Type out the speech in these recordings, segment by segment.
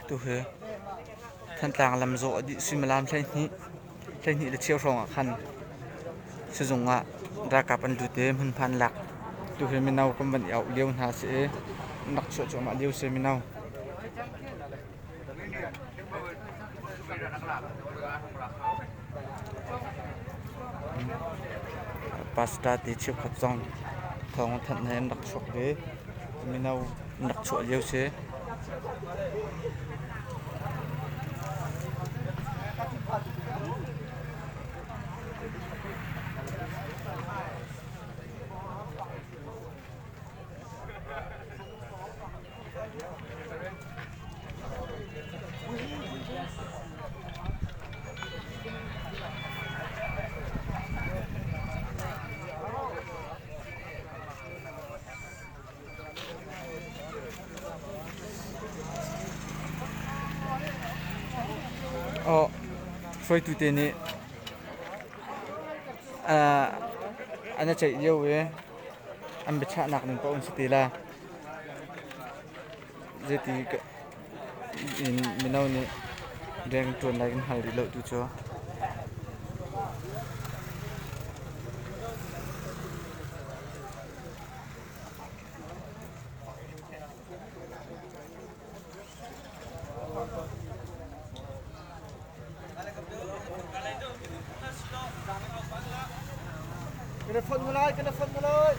Tuhi Thantlang lamzawh a dih suimilam 12, 12 le cheu hrawng ah khan sizung ah ralkap an lut i hmunhma an lak. Tuhi mino kan van i auh lio hna a si i an rak chuah cuahmah lio si mino. Pastor te cheukhat zong thawng an thanh he an rak chuak ve. Mino an rak chuah lio si. Hruaitu te nih an i ceih lio i an biachahnak ning paoh an si te lai. Zeiti in mino nih rian kan ṭuan lai kan hngal rih lo tu cu. Kana phone na lai, kana phone na lai.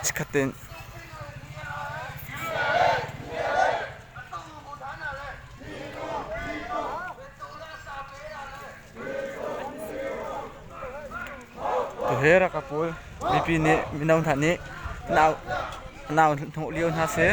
Chikkhat tein Tuhi ralkap pawl mipi nih mino hna nih nau hnawh lio hna si.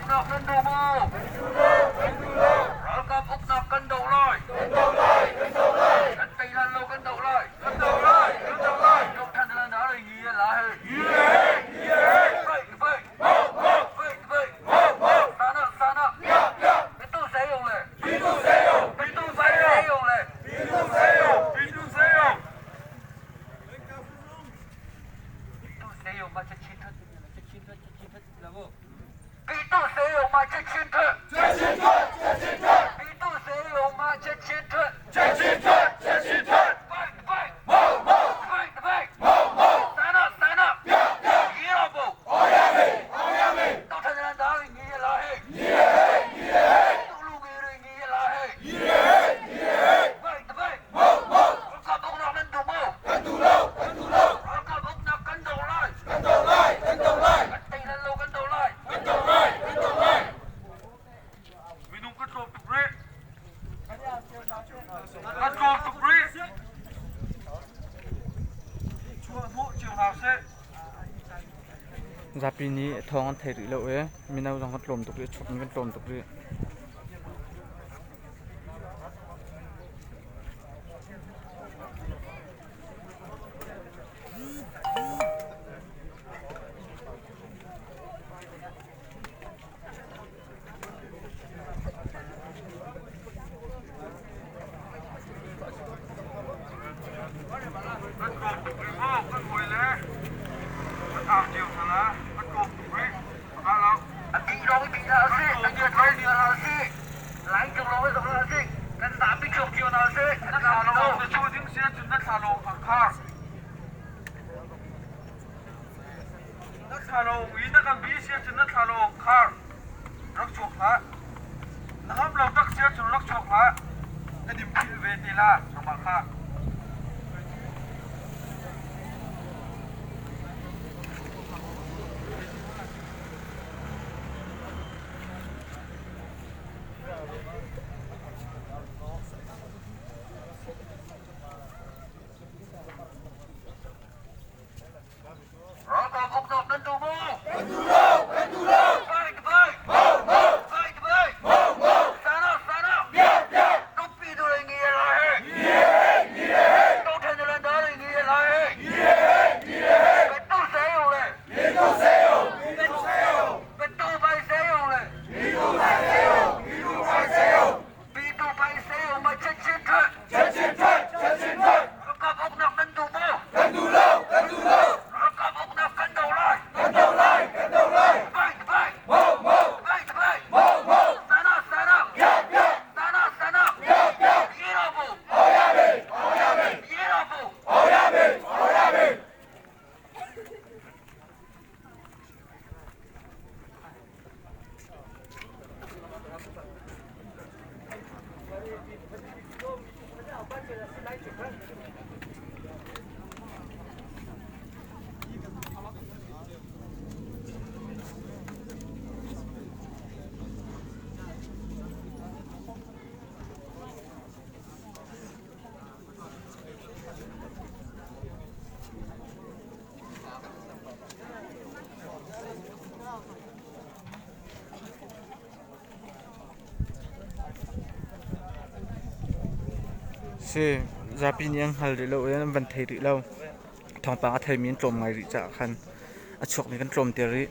uknak nan duh maw? Kan duh lo. Ralkap uknak kan doh lai. Kan doh lai. Kan doh lai. Kan tei lan lo kan doh lai. Kan doh lai. Kan doh lai. Doh than lan da ri ngi la he. Ngi he. Ngi he. Fight fight. Mo mo. Fight fight. Mo mo. Sana sana. Ya ya. ပြည်သူစေယုံလေပြည်သူစေယုံပြည်သူစေယုံလေပြည်သူစေယုံပြည်သူစေယုံပြည်သူစေယုံမချက်ချင်းထွက်ချက်ချင်းထွက်ချက်ချင်းထွက်လာဖို့ပြည်သူစေယုံမချက်ချင်းထွက်ချက်ချင်းထွက်ချက်ချင်းထွက်ပြည်သူစေယုံမချက်ချင်းထွက်ချက်ချင်းထွက်ချက်ချင်းထွက် fight fight မောမော fight fight မောမော stand up stand up ပြပြရေတော့ဖို့အောင်ရမေအောင်ရမေတော့ထန်တန်သားကြီးညီရလားဟဲ့ညီရဟဲ့ညီရဟဲ့သူလူငယ်တွေညီရလားဟဲ့ညီရဟဲ့ညီရဟဲ့ fight fight မောမောကပ်တော့နန်တူမောကန်တူလောကန်တူလောကပ်တော့နကန်တော်လိုက်ကန်တော်လိုက်ကန်တော်လိုက်တိတ်လောကန်တော်လိုက်ကန်တော်လိုက်ကန်တော်လိုက် Minung ka drop to break. Ka drop to break. Chuah hnawh cio hna seh. Zapi nih thawng an thei rih lo i mino zong kan tlawm tuk rih, chuak in kan tlawm tuk rih. Ka drop to break maw kan hawi le kan au cio hna la. Ka drop to break. Ka lo. အတီတော်ပြီးလာစေအညထောင်းပြီးလာစေလိုင်းကြုံလို့ဆိုလာစေကန်တာပိချုပ်ကျော်လာစေ Na thla lawng na chuah ding si ahcun na thla lawng kha khar. Na thla lawng i na kan bi si ahcun na thla lawng khar. Rak chuak hlah. Na ham lo tak si ahcun rak chuak hlah. Kan in philh ve te la nangmah kha. ရောကောက်တော့ကန်တူမို့ကန်တူလို့ကန်တူလို့ fight fight မောမော fight fight မောမောဆာနာဆာနာပြပြတို့ပြည်သူတွေငီရလားဟဲ့ငီရဟဲ့ငီရဟဲ့တို့ထန်တယ်သားတွေငီရလားဟဲ့ငီရဟဲ့ငီရဟဲ့ဘတုဆဲယုံလေဘတုဆဲယုံဘတုဆဲယုံဘတုပိုင်ဆဲယုံလေဘတုပိုင်ဆဲယုံဘတုပိုင်ဆဲယုံဘတုပိုင်ဆဲယုံမချက်ချင်းထွက်ချက်ချင်းထွက်ချက်ချင်းထွက်ကောက်တော့ကန်တူမို့ကန်တူလို့ကန်တူလို့ကောက်တော့ကန်တူလိုက် Fight, fight! Move, move! Fight, fight! Move, move! Stand up, stand up! Yeah, yeah! Stand up, stand up! Yeah, yeah! ရေတော်ဘူအောင်ရပြီအောင်ရပြီရေတော်ဘူအောင်ရပြီအောင်ရပြီ Si zapi nih an hngal rih lo i an van thei rih lo. Thawngpang a theimi an tlawm ngai rih caah khan a chuakmi kan tlawm te rih.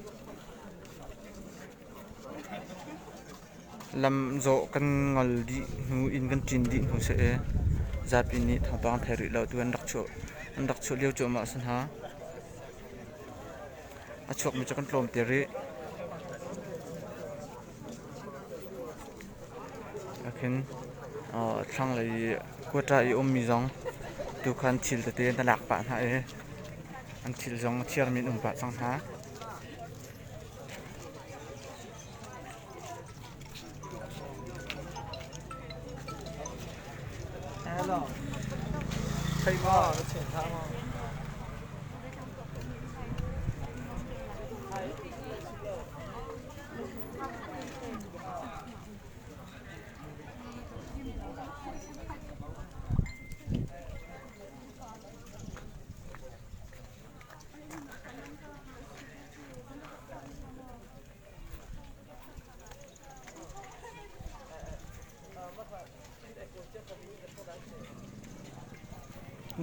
Lam zawh kan ngol dih hnu inn kan ṭin dih hnu si i zapi nih thawngpang an thei rih lo. Tu an rak chuah an rak chuah lio cuahmah a si hna. A chuakmi cu kan tlawm te rih. Ahkhin thlanglei i quota i ummi zong tukhan thil tete an lak pah hna i an thil zong a thiarmi an um pah cang hna. Thei maw na chim hlah maw?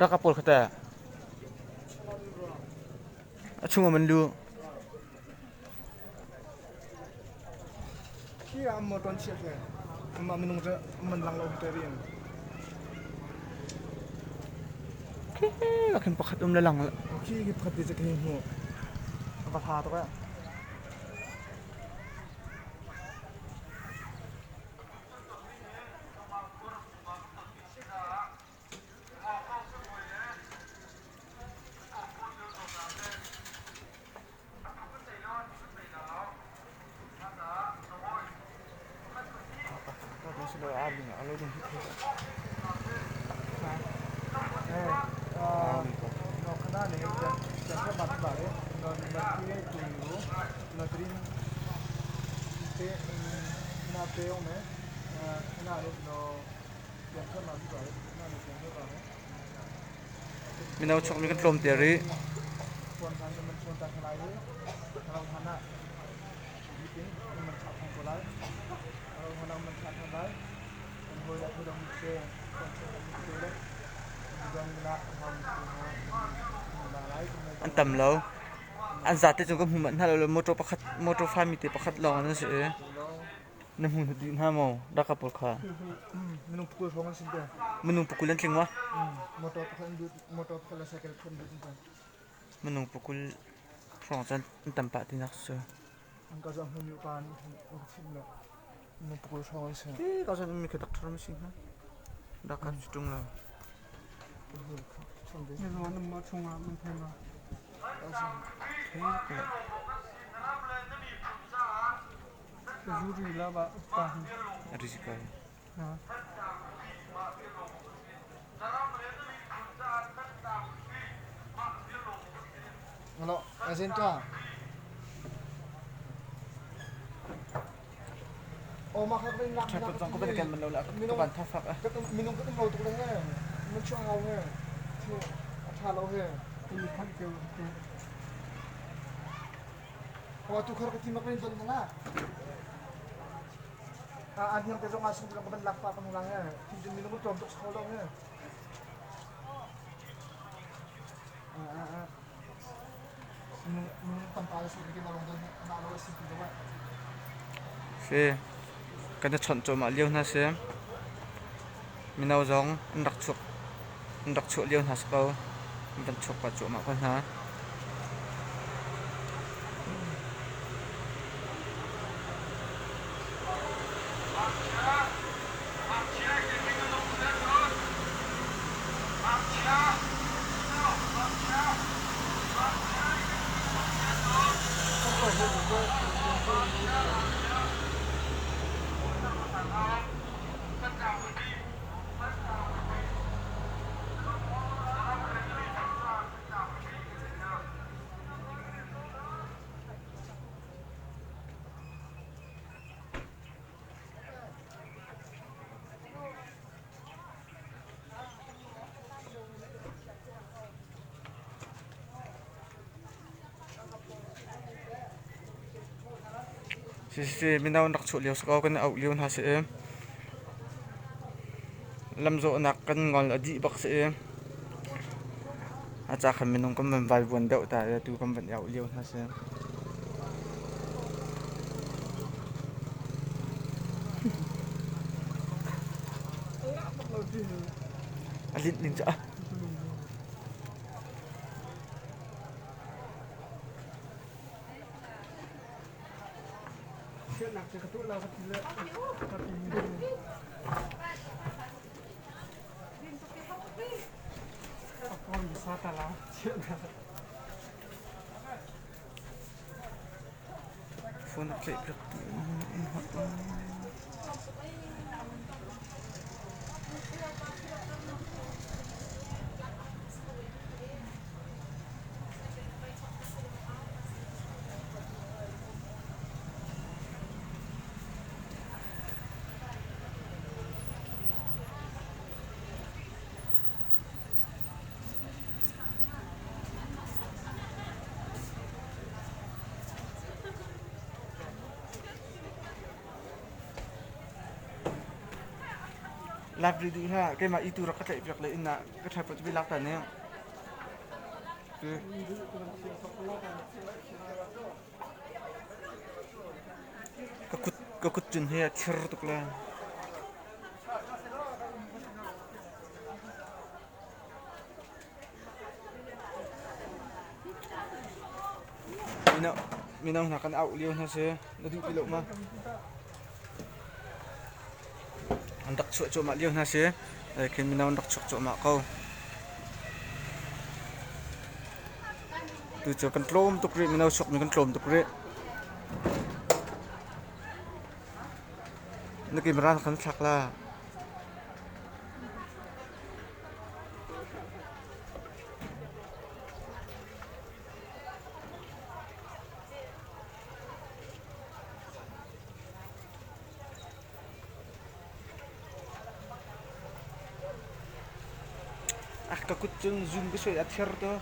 Ralkap pawl kha teh a chung ah man lu. Khi ah motor an chiah te. Amah minung cu man lang lo te rian. Khi khin pakhat um le lang. Khi khi pakhat te cu ka hei hmuh. A va hla tuk eh. Mino chuakmi kan tlawm te rih. An tam lo. An zate cu ka hmu manh hna lo. Motor pakhat, motor fami te pakhat lawng an si i. Na hmu dih hna maw? Ralkap pawl kha. Minung pakul hrawng an si te. Minung pakul an tling ma? Motor pakhat an lut, motor pakhat le cycle pakhat an lut. Minung pakul hrawng cun an tam pah tinak cu. An ka zoh hnu pa nih an ka chimh lo. Minung pakul hrawng an si. Hi ka zon mi ka doctor mi si hna. Ralkap si ṭung lo. Minung kan um lo tuk le he mun chuah hau he a ṭha lo he. Aw tu khar ka ti mak in don na. A an hiang te zong ah sung ka ban lak pa kan lang he. Tin cun minung tlawm tuk kho lo he. A a a. Minung minung tam pa su ke ma long don na lo si ti lo. Si kan i chawnh cuahmah lio hna si. Mino zong an rak chuak an rak chuah lio hna si ko. An van chuak pah cuahmah ko hna. Siseh mino an rak chuah lio si ko kan i auh lio hna si i lamzawhnak kan ngol a dih bak si i a ca khan minung kan van vaivuan deuh ta i atu kan van i auh lio hna si. A linh ning cu a. Phone a tlaih piak tu. Live rih duh hlah. Keimah i tu rak ka tlaih piak le inn ah ka tripod cu lak ta ning. Ka kut ka kut cun hi a thir tuk le. Mino mino hna kan auh lio hna si. Na duh ti lo ma? An rak chuah cuahmah lio hna si. Khin mino an rak chuak cuahmah ko. Tu cu kan tlawm tuk rih mino chuakmi kan tlawm tuk rih. Na camera kan thlak la. A ka kut cun zum ka suai a thir tu.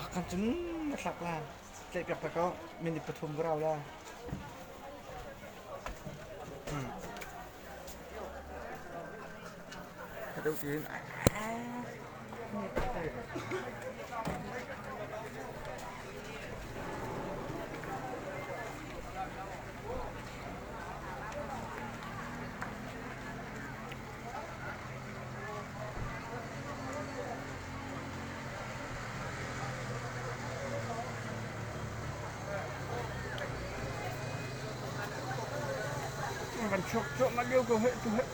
A kan cun na thlak la. Tlaih piak ta ko. Minute 3 ka rau la. Ka deuh tiin. Kan chuak cuahmah lio ko heh tu heh.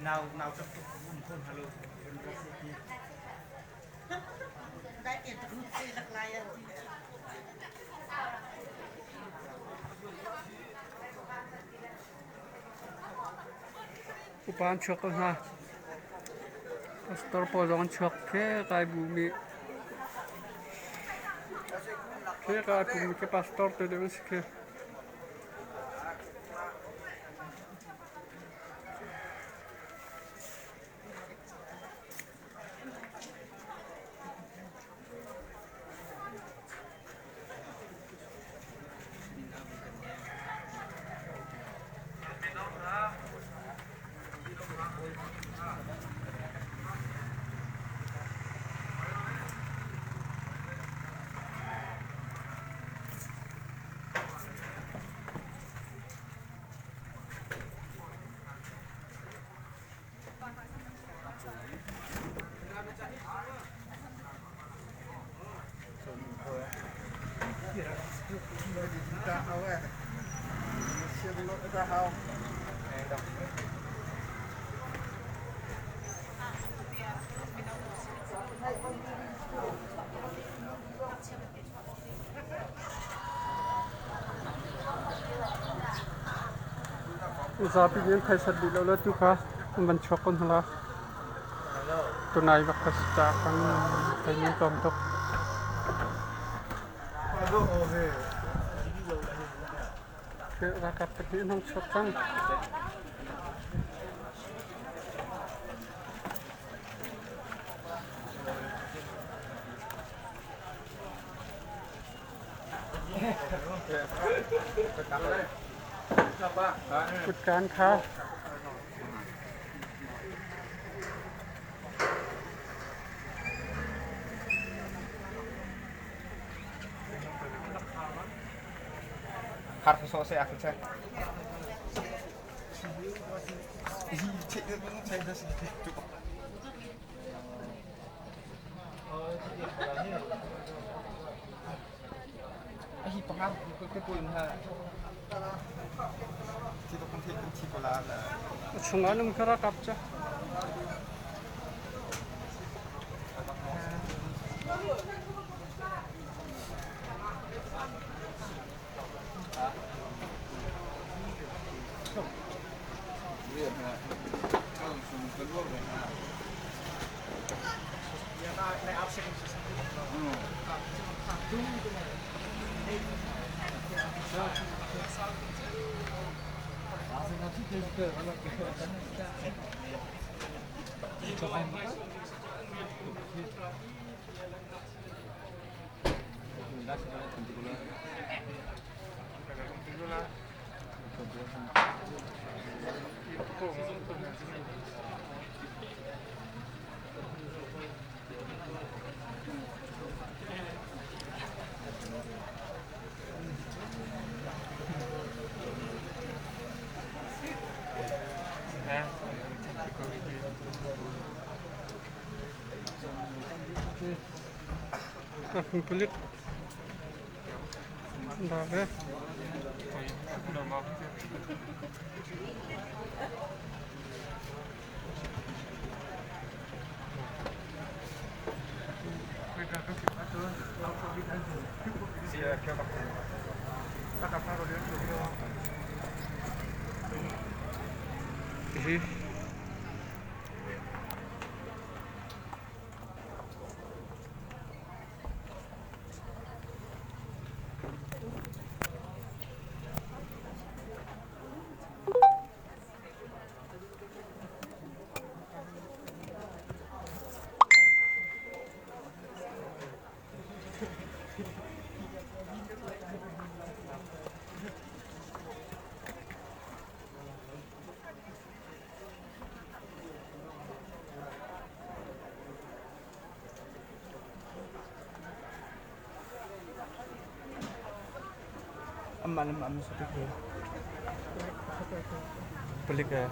Nau nau tak tuk um khon halo. Upa an chuak ko hna. Pastor pawl zong an chuak khe kai bu mi khe kai bu mi khi pastor te deuh an si khi. Zapi nih an phaisat dih lo le tu kha an van chuak ko hna la. Tunai bak ka si caah kan thei ning tlawm tuk. Ralkap pahnih an hung chuak cang. Kutkaan kha. Khar sawh seh a che. Hi panga ke pul ha. Thi to kung thi thi ko la la. Chungah num kha rakap cha. Kulit. Dami. Hi. Amah le mah Palik eh.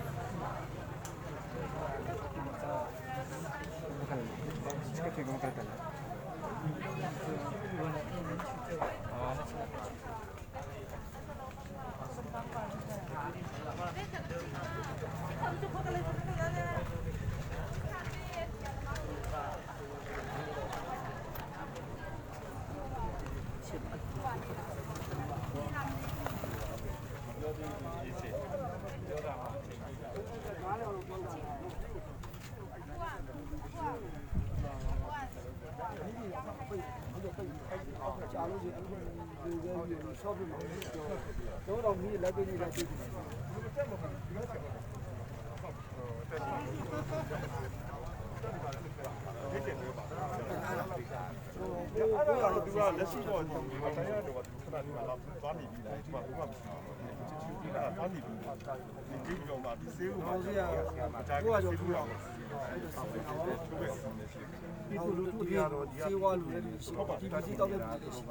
အဲ့ဒါကလက်ရှိတော့ဒီတိုင်းရတော့ခဏဒီမှာလာသွားနေပြီလားဒီမှာဘာမှမရှိဘူးအဲ့ဒါသွားနေပြီဒီကြည့်ကြောင်မှာဒီဆေးကိုမှကြာကိုကဆေးကိုတော့ ဒီလူထုတွေကတော့စေဝါလူတွေရှိဒီပစ္စည်းတောက်တဲ့လူတွေရှိ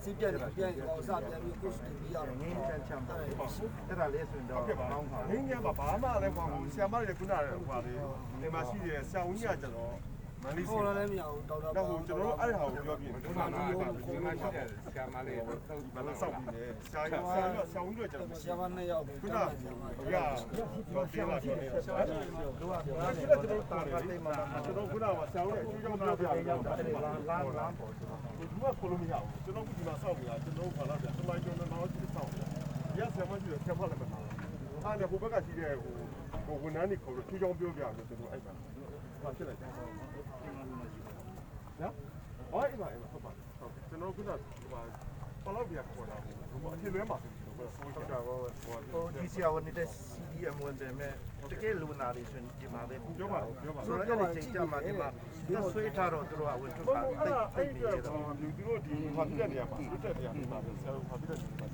စေးပြက်တယ်ပြက်တော့စပြန်ပြီးကိုယ်စတီးရတော့ငင်းချမ်းချမ်း အဲ့ဒါလေးဆိုရင်တော့ကောင်းပါ ငင်းညမှာဘာမှလည်းဟိုဆရာမတွေခုနကဟိုပါလေဒီမှာရှိတယ်ဆရာဝန်ကြီးကကျတော့မန္တလေး ခေါ်လာလည်းမရဘူးဒေါက်တာ တော့ဟိုကျွန်တော်တို့အဲ့ဒါကိုပြောပြရင် ဒီမှာရှိတဲ့ဆရာမလေးတော့ ဒီမှာစောက်ပြီးနေဆရာကြီးဆရာကြီးဆရာဝန်ကြီးကကျတော့ ဆရာမနှစ်ယောက်ပဲ ခုနကရောတေးလာပြောနေတယ်ကျွန်တော်တာတာတေးမှာကျွန်တော်ခုနကဆရာဝန်ကြီးအကျိုးကြောင့်ပြောပြတယ်လာလာလာပေါ့ဘူးကခေါ်လို့မရဘူးကျွန်တော်ကဒီမှာစောက်နေတာကျွန်တော်ခါလာပြတမိုင်းကျွန်တော်နောက်ကျစောက်နေတာဒီကဆရာမရှိတော့ဆရာမလည်းမလာဘူးအဲ့ဒါဟိုဘက်ကရှိတဲ့ဟိုဟိုဝန်ထမ်းတွေခေါ်လို့ကျူးကြောင်းပြောပြတယ်ကျွန်တော်အဲ့မှာဟာဖြစ်လိုက်တယ်နော်ဟောအိမ်မှာအိမ်မှာဟုတ်ပါဟုတ်ကျွန်တော်ခုနကဟိုပလောက်ပြခေါ်တာဟိုအထင်လွဲမှာဆိုတော့ဆို ဟုတ်တာပေါ့ဟိုဒီဆရာဝန်နေတဲ့ CDM ဝန်တယ်မဲ့ တကယ်လူနာတွေဆိုရင်ဒီမှာပဲကုတာဆိုတော့အဲ့ဒီချိန်ကြမှာဒီမှာသက်ဆွေးထားတော့သူတို့ကဝင်ထွက်တာတိတ်တိတ်နေတယ်တော့ သူတို့ဒီဟာပြတဲ့နေရာမှာလွတ်တဲ့နေရာမှာဆရာဟာပြတဲ့နေရာမှာ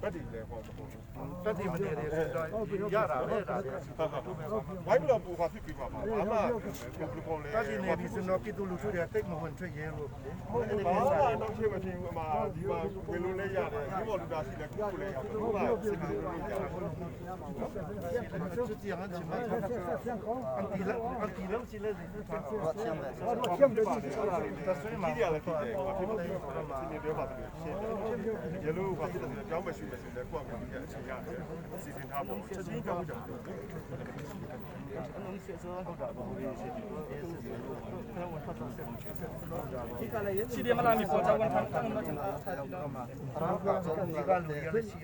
ဘက်တွေလည်းဟောမဟုတ်ဘူး တက်တည်မနေတယ်ဆိုတော့ရတာပဲဒါပဲ ဝိုင်းပြီးတော့ပူဟာဖြစ်ပြီးပါပါဘာမှဘယ်လိုခေါ်လဲ တက်တည်နေပြီဆိုတော့ပြည်သူလူထုတွေတိတ်မဝင်ထွက်ရဲလို့ ဟုတ်တယ်ဘာမှတော့ဖြစ်မထင်ဘူးအမဒီမှာဝင်လို့လည်းရတယ်ဒီပေါ်လူတာရှိလဲကုကုလည်းရတယ်ဟုတ်ပါစစ်စစ်လို့ရတယ် 自己很起码安迪了安迪了起来是 ဖြစ်ပါတယ်ဒီရလည်းဖြစ်တယ်ဘာဖြစ်လို့လဲဒီနေ့ပြောပါသလိုရှင်းတယ်ဒီလိုဘာဖြစ်လဲကြောင်းမရှိမစင်တဲ့ကိုယ့်အကူကအချိန်ရတယ်စီစဉ်ထားဖို့ချက်ချင်းကြောင်းကြောင်း ဒီကလူရရှိရရှိ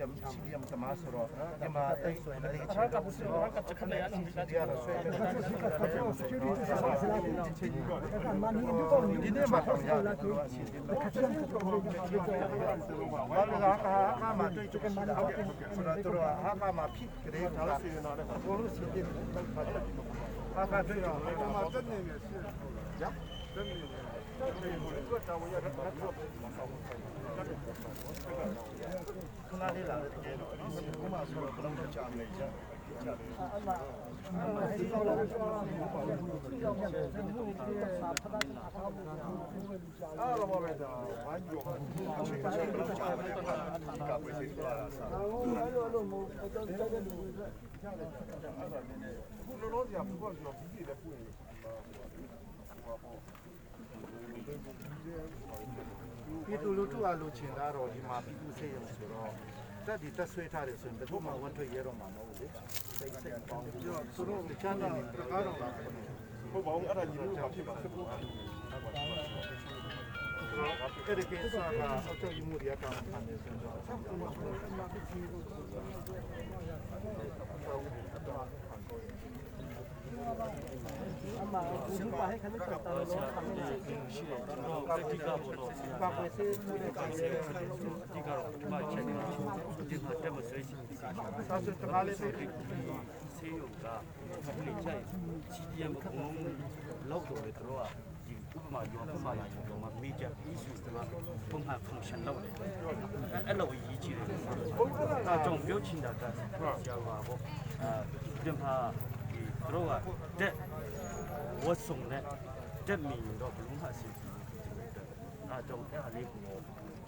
ရမသမားဆိုတော့ဒီမှာတိတ်ဆိုရင်လည်းချေတော့ဆိုတော့ဒီရဆွဲဒီနေ့မှာတော့ရတယ်သူကအရှိတယ်ဘာလို့ဟာဟာမှာတွေ့ကြရှိတာဆိုတော့သူတို့ဟာဟာမှာဖြစ်ကြတယ်ကဘလို့စီတယ်ဟာဟာတွေ့တော့ တက်နေရရှိရတက်နေတယ်တက်နေတယ်တာဝန်ရတဲ့ဘာလို့ဆောင်းဆိုင်တက်နေတယ် ခဏလေးလာတယ်တကယ်တော့ဒီမှာဆိုတော့ဘလုံးတော့ကြာမယ်ကြာကြာတယ် အဲ့တော့ပဲဒါဝိုင်းပြီးတော့ ချိန်ဘလုံးကြာမယ်ဒီကပွဲစိတ်သွားတာဆော အဲ့လိုအဲ့လိုမဟုတ်တော့တက်တဲ့လူတွေ အခုလောလောဆယ်ကဘူးကတော့ကျွန်တော်ပြီးတယ်ပွင့်နေဟိုပေါ့ ပြည်သူလူထုအလိုချင်တာတော့ဒီမှာပြည်သူစိတ်ရုံဆိုတော့တက်ဒီတက်ဆွဲထားတယ်ဆိုရင်ဘယ်သူမှဝန်ထွက်ရဲတော့မှာမဟုတ်လေစိတ်စိတ်ပေါင်းပြီးတော့သူတို့ချမ်းသာကားတော့လာ ဟုတ်ပါဘူးအဲ့ဒါညီတို့ကဖြစ်ပါစပို့ အဲ့ဒီကိစ္စကအကြောင်းမှုတွေကတောင်းခံနေဆိုတော့ အဓိကပေါ့တော့ ပါပွဲစေးမှုတွေ အဓိကတော့ပထမချက်နေဒီမှာတက်မဆွေးရှိ သာဆိုတကားလေးစိတ် ဆေးရုံကဒီချက် CDM အကုန်လုံးလောက်တော့လေတို့ကဒီဥပမာရောပမာလာရင်တော့ major issue ကပုံမှန် function လောက်တယ်အဲ့လိုရေးကြည့်တယ်ဒါကြောင့်ပြောချင်တာကဆရာပါပေါ့အဲဒီမှာဒီတို့ကတက်ဝတ်စုံနဲ့တက်မီတော့ဘလုံးမှအစီအစဉ်အဲကြောင့်အဲ့လေးကို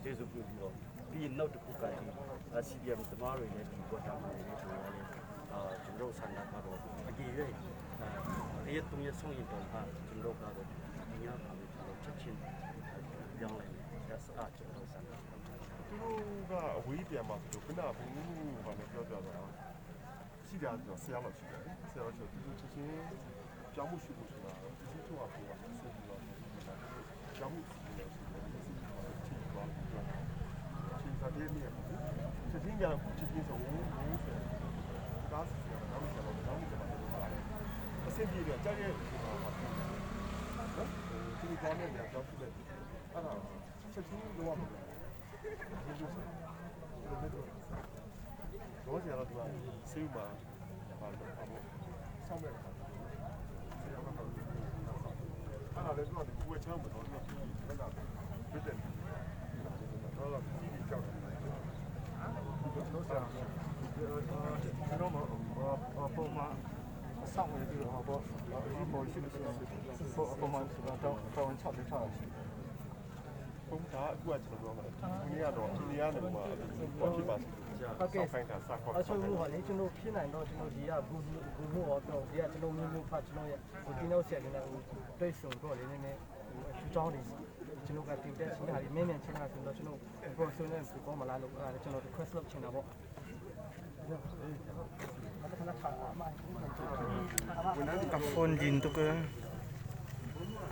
ကျေးဇူးပြုပြီးတော့ပြီးနောက်တစ်ခုကဒီ CDM သမားတွေလည်းဒီပေါ်တာမှာလည်းဆိုတော့လေအာကျွန်တော်ဆန္ဒကတော့အကြည့်ရဲ့အဲရက်သုံးရက်ဆုံးရင်တော့ဟာကျွန်တော်ကတော့ဒီညပါပဲကျွန်တော်ချက်ချင်းပြောင်းလိုက်တယ်ဒါစအားကျွန်တော်ဆန္ဒ သူတို့ကအဝေးပြန်มาဆိုတော့ခုနကဘူးဘာလဲပြောကြတာရှိတာဆိုဆရာလို့ရှိတယ်ဆရာလို့သူတို့ချက်ချင်းကြောင်းမှုရှိဖို့ဆိုတာဒီစီထုတ်အောင်ပြောတာဆက်ပြီးတော့ကြောင်းမှုရှိတယ်ရှိတယ်ဒီစီချင်းသွားချင်းစားတဲ့နေရာချက်ချင်းကြချက်ချင်းဆိုဝူးဝူးဆိုကားစီရတော့နောက်ကျတော့နောက်ကျတော့ပါတယ်အဆင်ပြေတယ်ကြားရဲ့ဒီမှာပါနော်ဒီကောင်းတဲ့နေရာကြောင်းဖြစ်တယ်အဲ့ဒါချက်ချင်းလောရမှာ တော့ဆရာတော့သူကဆေးဥမှာပါတော့ပါပေါ့စောင့်မဲ့ပါဆရာကတော့အဲ့ဒါလည်းသူကကိုယ်ချမ်းမတော့ဒီဘက်ကပြတယ်တော့တော့စီးပြီးကြောက်တယ် လို့ဆရာကျွန်တော်ပုံမှန်ဆောင်နေပြီးတော့ပေါ့ဒီပေါ်ရှိမရှိပုံမှန်ဆိုတော့တောင်းချပြထားရှိ ပုံဒါအခုကကျွန်တော်ပြောမှာဒီနေ့ကတော့ဒီနေ့ကနေမှပေါ်ဖြစ်ပါစေ ဟုတ်ကဲ့ ဖိုင်တာစခေါ် အဆိုလို့ဟာလေကျွန်တော်ဖြစ်နိုင်တော့ကျွန်တော်ဒီကဘူးဘူးမို့တော့ဒီကကျွန်တော်မျိုးမျိုးဖတ်ကျွန်တော်ရဲ့ဟိုဒီနောက်ဆက်နေတဲ့ဟိုတွေ့ဆုံတော့လေနည်းနည်းဟိုအထူးကြောင်းတွေကျွန်တော်ကတင်တက်ချင်းဟာဒီမင်းမြန်ချင်းဟာဆိုတော့ကျွန်တော်ဘောဆိုနေပူကောမလားလို့အဲကျွန်တော် request လုပ်ချင်တာပေါ့ Ka phone lin tuk e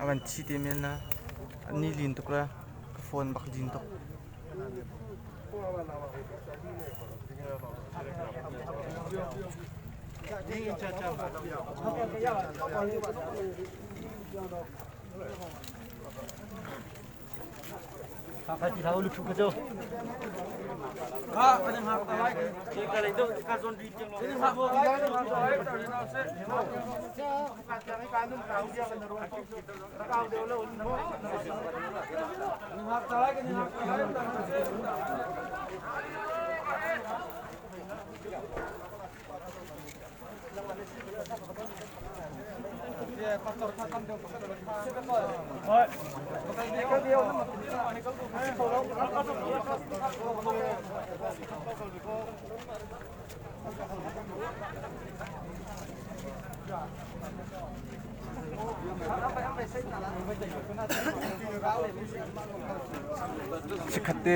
avan thi te men na ni lin tuk la ka phone bak lin tuk. ဒီချာချာပါပြောင်း ဟုတ်ကဲ့ရပါတော့ပါ Chikkhat te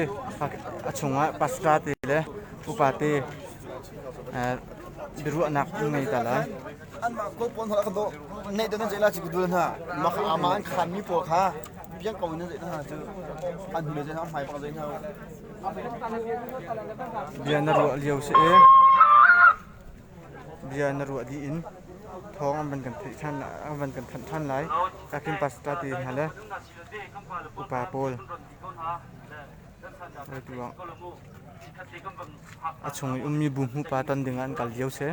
a chungah pastor te le upa te biaruahnak an ngei ta lai. Anmah kawl pawl hna ka dawh neih deuh nan zeih la ci ka dul hna mah kha ama an khan mi pawl kha piang ko in nan zeih hna cu an hnu le zeih hna hmai bak zeih hna. Bia na ruah lio si e. Bia na ruah dih in thawng an van kan theih ṭhan an van kan thanh ṭhan lai. Kakin pastor te hna le upa pawl a chung i ummi bu hmu pa ton ding ah an kal lio si.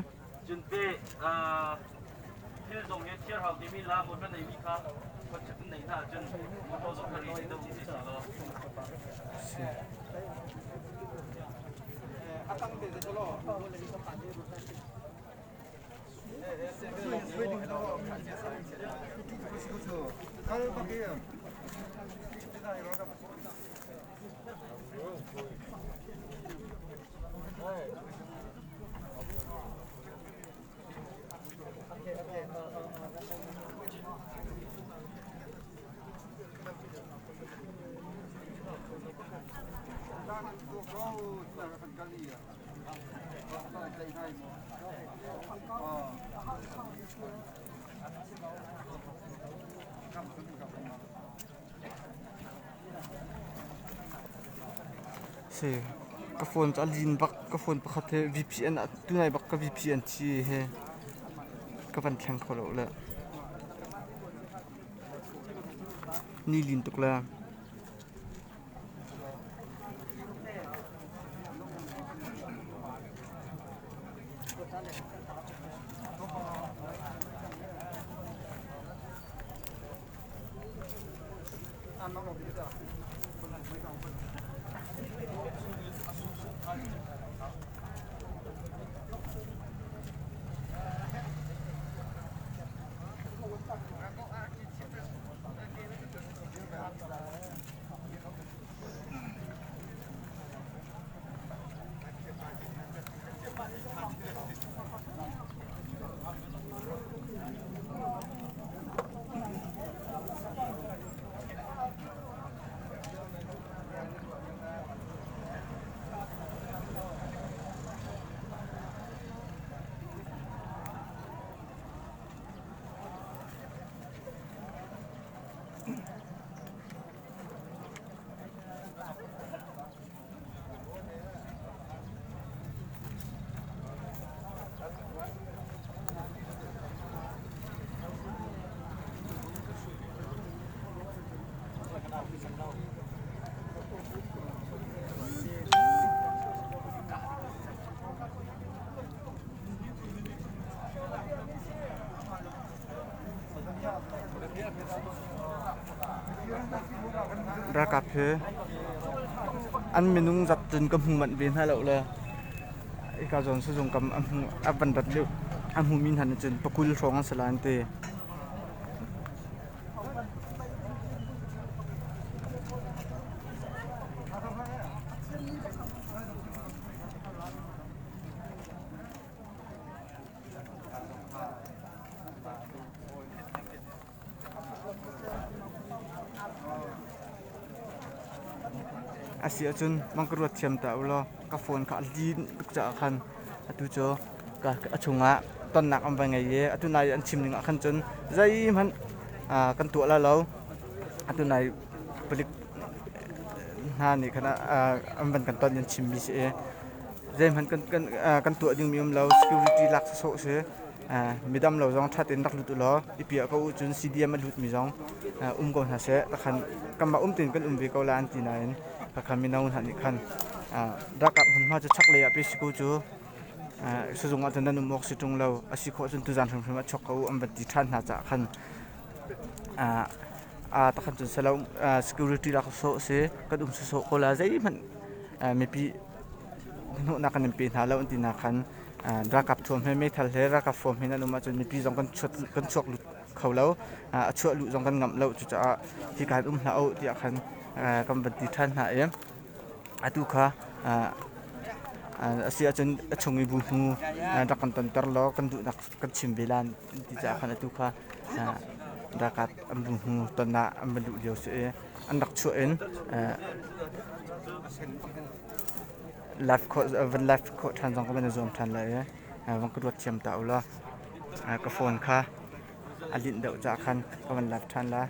Si ka phone cu a lin bak ka phone pakhat hi VPN ah tunai bak ka VPN thi hi ka van thleng kho lo le ni lin tuk le. Ralkap hi an minung zat cun ka hmu manh ve hna lo le hika zawn sazung kam a hmu a van rat lio a hmumi hna nih cun pakul hrawng an si lai an ti. A si ahcun mang ka ruat thiam ta u law ka phone kha a lin tuk caah khan atu cu a chungah tonnak an va ngei i atu nai an chim ning ah khan cun zeihmanh kan tuah lai lo. Atu nai palik hna nih khan an van kan ton an chimmi si i zeihmanh kan tuah dingmi um lo security lak sawsawh si. Midam lo zong ṭhat in rak lut u law i piah ko u cun CDM a lutmi zong um ko hna seh. Takhan kanmah um tein kan um ve ko la an ti nain khakha mino hna nih khan ralkap hmunhma cu chaklei ah pe si ko cu sizung ah cun nan um awk si ṭung lo a si khawh cun tuzan hrimhrim ah chuak ko u an van ti ṭhan hna caah khan takhan cun selo security lak sawh si kan um sawsawh ko la zeihmanh mipi hnawhnak kan in pe hna lo an ti nak khan ralkap thuam he meithal he ralkap form he nan um ahcun mipi zong kan chuat kan chuak lut kho lo a chuah luh zong kan ngamh lo cucaah hika hin um hlah u tiah khan kan van ti ṭhan hna i atu kha a si ahcun a chung i bu hnu rak kan tonter law kan duhnak kan chim ve lan ti caah khan atu kha ralkap an bu hnu ton ah an van luh lio si i an rak chuah in live khawh van live khawh ṭhan zong ka van i zuam ṭhan lai i van ka ruat thiam ta u law ka phone kha a linh deuh caah khan ka van live ṭhan lai.